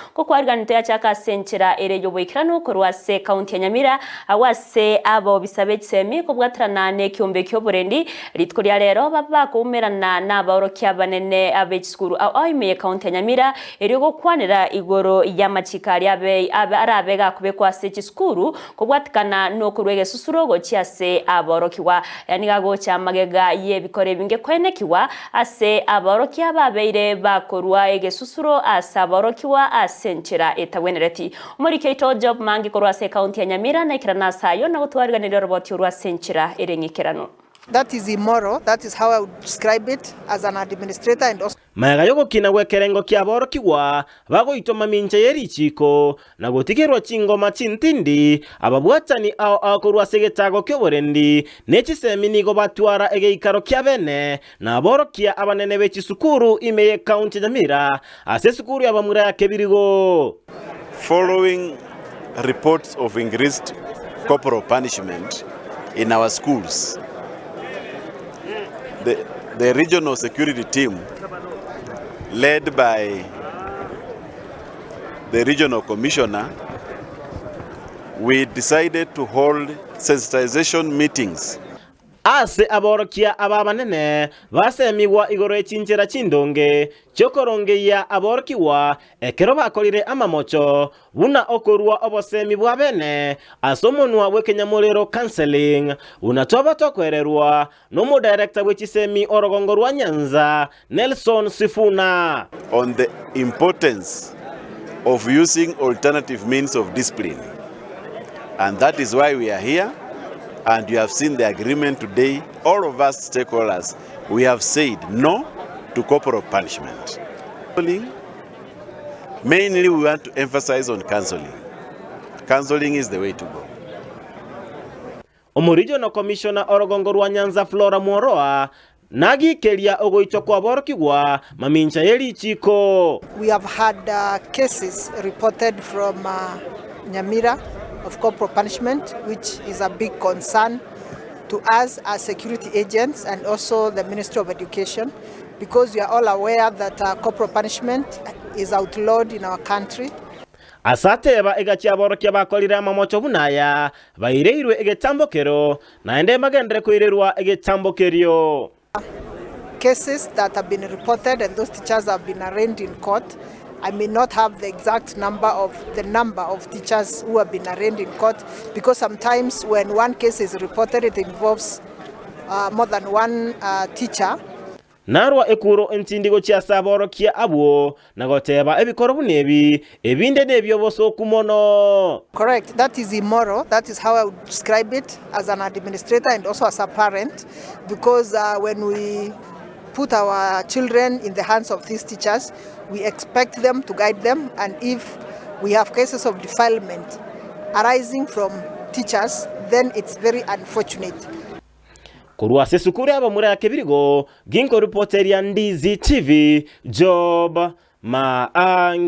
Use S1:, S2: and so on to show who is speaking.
S1: Gokwariganete yachaka ase enchera ere y'oboikeranu korwa ase ekaunti ya Nyamira, agwo ase abobisa be chisemi kobwaterana nekiombe ki'oborendi rituko ria rero babe bakoumerana nabaorokia abanene be chisukuru ao ao ime y'ekaunti ya Nyamira erio gokwanera igoro y'amachiko aria abe arabe gakobekwa ase chisukuru Kobwatikana nokorua egesusuro gochia ase aborokigwa. Aya nigo agocha magega y'ebikoro ebinge koenekigwa ase abaorokia babeire bakorua egesusuro ase aborokigwa ase enchera etagwenereti. Omoriki oito Job Mangi korwa ase ekaunti ya Nyamira naikerane ase ayio na gotwariganeria oroboti orwo ase enchera ere eng'ikeranu.
S2: That is immoral, that is how I would describe it as an administrator and also.
S3: Magega y'ogokina gw'ekerengo ki'aborokigwa bagoitwa mamincha ye richiiko, na gotigerwa chingoma chintindi, ababwatani ao ao korwa ase egetago ki'oborendi ne chisemi nigo batwara egeikaro kia bene, na aborokia abanene be chisukuru ime y'ekaunti ya Nyamira, ase esukuru y'abamura ya Kebirigo.
S4: Following reports of increased corporal punishment in our schools, the, the regional security team led by the regional commissioner, we decided to hold sensitization meetings.
S3: Ase aborokia aba abanene basemigwa igoro ye chinchera chindonge chi'okorongeyia aborokigwa ekero bakorire amamocho, buna okorua obosemi bwa bene ase omonwa bw'ekenyamorero counselling, buna twaba tokoererwa nomodirector bwe chisemi orogongo rwa Nyanza Nelson Sifuna.
S4: On the importance of using alternative means of discipline and that is why we are here and you have seen the agreement today all of us stakeholders we have said no to corporal punishment. Mainly we want to emphasize on counseling. Counseling is the way to go.
S3: Omoregional Commissioner orogongo rwa Nyanza Flora Mworoa nagikeria ogoitwa kw'aborokigwa mamincha ye richiiko.
S2: We have had cases reported from Nyamira of corporal punishment which is a big concern to us as security agents and also the Ministry of Education because we are all aware that corporal punishment is outlawed in our country.
S3: Ase ateba egachia aborokia bakorire amamocho buna aya, baireirwe egetambokero, naende mbagenderere koirerwa egetambokerio.
S2: Cases that have been reported and those teachers have been arraigned in court. I may not have the exact number of the number of teachers who have been arraigned in court because sometimes when one case is reported it involves uh, more than one uh, teacher.
S3: Narwa ekuro entindi gochia ase aborokia abwo, na goteba ebikoro buna ebi, ebinde nebi'obosooku mono.
S2: Correct, that is immoral, that is how I would describe it as an administrator and also as a parent because uh, when we put our children in the hands of these teachers, we expect them to guide them and if we have cases of defilement arising from teachers, then it's very unfortunate.
S3: Korwa ase esukuru y'abamura ya Kebirigo, ginkoripoteria Ndizi TV, Job Maangi.